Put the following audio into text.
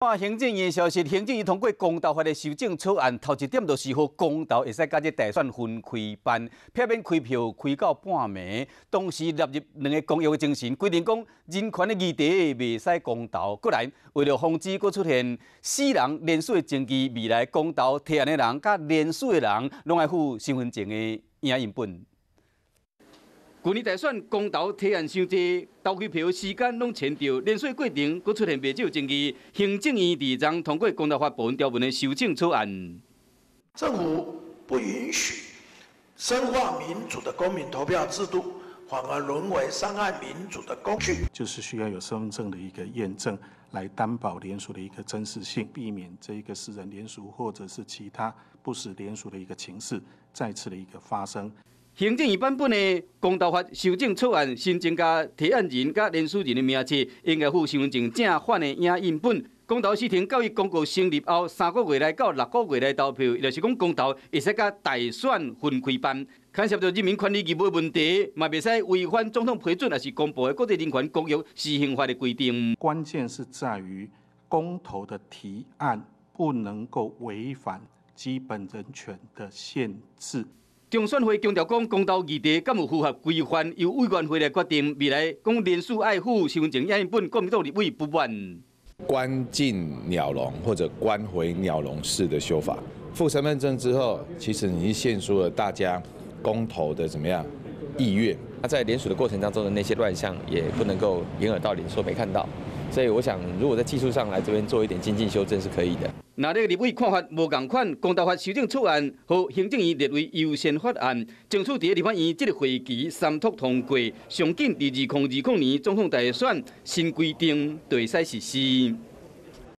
看行政院消息，行政院通過公投法的修正草案，頭一點就是予公投會使佮這大選分開辦，避免開票開到半暝。同時納入兩个公約的精神，規定講人權的議題袂使公投。閣來，為了防止閣出現死人連署的爭議，未來公投提案的人佮連署的人，攏愛附身份證的影印本。舊年大選公投提案傷濟，投開票時間攏前著，連署過程閣出現袂少爭議。行政院佇昨通過公投法部分條文的修正草案。政府不允許深化民主的公民投票制度，反而淪為傷害民主的工具。就是需要有身份證的一個驗證，來擔保聯署的一個真實性，避免這一個私人聯署或者是其他不實聯署的一個情勢再次的一個發生。行政院版本的公投法修正草案新增加提案人佮連署人的名冊，應該附身份證正反的影印本。公投時程到伊公告成立後3個月內到6個月內投票，就是講公投會使佮大選分開辦，牽涉著人民權利義務的問題，嘛袂使違反總統批准抑是公布的國際人權公約施行法的規定。關鍵是在於公投的提案不能夠違反基本人權的限制。中選會強調講，公投議題敢有符合規範，由委員會來決定。未來講連署愛附身份證影印本，國民黨立委不滿。關進鳥籠或者關回鳥籠式的修法，附身份證之後，其實你是限縮了大家公投的怎麼樣意願。那在聯署的過程當中的那些亂象，也不能夠掩耳盜鈴，說沒看到。所以我想，如果在技術上來這邊做一點精進修正是可以的。若咧立委看法無仝款，公投法修正草案予行政院列為優先法案，爭取佇立法院這个會期三讀通過，上緊佇2020年總統大選新規定就會使實施。